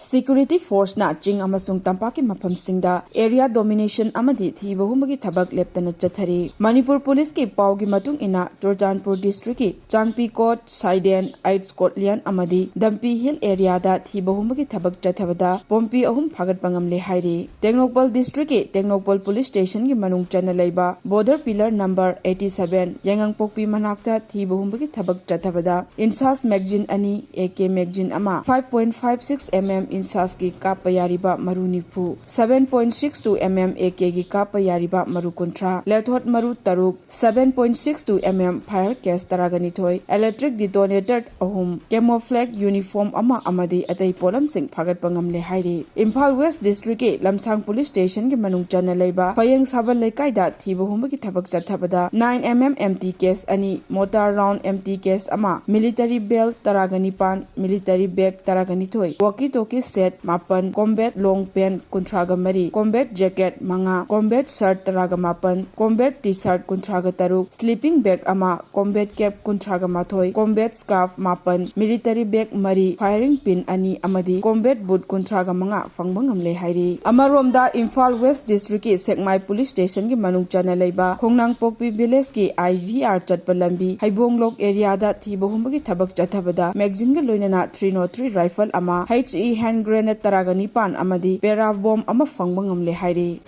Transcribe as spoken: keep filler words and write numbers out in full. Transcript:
Security forceꯅ ꯆꯤꯡ ꯑꯃꯁꯨꯡ ꯇꯝꯄꯥꯛꯀꯤ ꯃꯐꯝꯁꯤꯡꯗ area domination ꯑꯃꯗꯤ ꯊꯤꯕ ꯍꯨꯝꯕꯒꯤ ꯊꯕꯛ ꯂꯦꯞꯇꯅ ꯆꯠꯊꯔꯤ꯫ ꯃꯅꯤꯄꯨꯔ ꯄꯨꯂꯤꯁꯀꯤ ꯄꯥꯎꯒꯤ ꯃꯇꯨꯡ ꯏꯟꯅ, ꯆꯨꯔꯆꯥꯟꯄꯨꯔ districtꯀꯤ ꯆꯥꯡꯄꯤꯀꯣꯠ, ꯁꯥꯏꯗꯦꯟ, ꯑꯩꯠ ꯁ꯭ꯀꯣꯠꯂꯦꯟ ꯑꯃꯗꯤ ꯗꯝꯄꯤ ꯍꯤꯜ areaꯗ ꯊꯤꯕ ꯍꯨꯝꯕꯒꯤ ꯊꯕꯛ ꯆꯠꯊꯕꯗ ꯄꯣꯝꯄꯤ ꯑꯍꯨꯝ ꯐꯥꯒꯠꯄ ꯉꯝꯂꯦ ꯍꯥꯏꯔꯤ꯫ ꯇꯦꯡꯅꯧꯄꯜ districtꯀꯤ ꯇꯦꯡꯅꯧꯄꯜ police stationꯒꯤ ꯃꯅꯨꯡ ꯆꯟꯅ ꯂꯩꯕ border pillar number eighty seven ꯌꯥꯏꯉꯪꯄꯣꯛꯄꯤ ꯃꯅꯥꯛꯇ ꯊꯤꯕ ꯍꯨꯝꯕꯒꯤ ꯊꯕꯛ ꯆꯠꯊꯕꯗ INSAS magazine ꯑꯅꯤ, AK magazine ꯑꯃ, five point five six MM INSASꯀꯤ ꯀꯥꯞꯄ ꯌꯥꯔꯤꯕ ꯃꯔꯨ ꯅꯤꯐꯨ, seven point six two MM AKꯒꯤ ꯀꯥꯞꯄ ꯌꯥꯔꯤꯕ ꯃꯔꯨ ꯀꯨꯟꯊ꯭ꯔꯥ, ꯂꯦꯊꯣꯠ ꯃꯔꯨ ꯇꯔꯨꯛ, seven point six two MM fire case ꯇꯔꯥꯒ ꯅꯤꯊꯣꯏ, electric detonator ꯑꯍꯨꯝ, camouflage uniform ꯑꯃ ꯑꯃꯗꯤ ꯑꯇꯩ ꯄꯣꯠꯂꯝꯁꯤꯡ ꯐꯥꯒꯠꯄ ꯉꯝꯂꯦ ꯍꯥꯏꯔꯤ꯫ ꯏꯝꯐꯥꯜ West districtꯀꯤ ꯂꯝꯁꯥꯡ police stationꯒꯤ ꯃꯅꯨꯡ ꯆꯟꯅ ꯂꯩꯕ ꯐꯌꯦꯡ ꯁꯥꯕ ꯂꯩꯀꯥꯏꯗ ꯊꯤꯕ ꯍꯨꯝꯕꯒꯤ ꯊꯕꯛ ꯆꯠꯊꯕꯗ nine MM empty case ꯑꯅꯤ, mortar round empty case ꯑꯃ, military belt ꯇꯔꯥꯒ ꯅꯤꯄꯥꯟ, military bag ꯇꯔꯥꯒ ꯅꯤꯊꯣꯏ, walkie talkie set ꯃꯥꯄꯟ, combat long pant ꯀꯨꯟꯊ꯭ꯔꯥꯒ ꯃꯔꯤ, combat jacket ꯃꯉꯥ, combat shirt ꯇꯔꯥꯒ ꯃꯥꯄꯟ, combat T-shirt ꯀꯨꯟꯊ꯭ꯔꯥꯒ ꯇꯔꯨꯛ, sleeping bag ꯑꯃ, combat cap ꯀꯨꯟꯊ꯭ꯔꯥꯒ ꯃꯥꯊꯣꯏ, combat scarf ꯃꯥꯄꯟ, military bag ꯃꯔꯤ, firing pin ꯑꯅꯤ ꯑꯃꯗꯤ combat boot ꯀꯨꯟꯊ꯭ꯔꯥꯒ ꯃꯉꯥ ꯐꯪꯕ ꯉꯝꯂꯦ ꯍꯥꯏꯔꯤ꯫ ꯑꯃꯔꯣꯝꯗ, ꯏꯝꯐꯥꯜ West districtꯀꯤ ꯁꯦꯛꯃꯥꯏ police stationꯒꯤ ꯃꯅꯨꯡ ꯆꯟꯅ ꯂꯩꯕ ꯈꯣꯡꯅꯥꯡꯄꯣꯛꯄꯤ villageꯀꯤ IVR ꯆꯠꯄ ꯂꯝꯕꯤ ꯍꯩꯕꯣꯡꯂꯣꯛ areaꯗ ꯊꯤꯕ ꯍꯨꯝꯕꯒꯤ ꯊꯕꯛ ꯆꯠꯊꯕꯗ magazineꯒ ꯂꯣꯏꯅꯅ three oh three rifle ꯑꯃ, HE hand grenade ꯇꯔꯥꯒ ꯅꯤꯄꯥꯟ ꯑꯃꯗꯤ para bomb ꯑꯃ ꯐꯪꯕ ꯉꯝꯂꯦ ꯍꯥꯏꯔꯤ꯫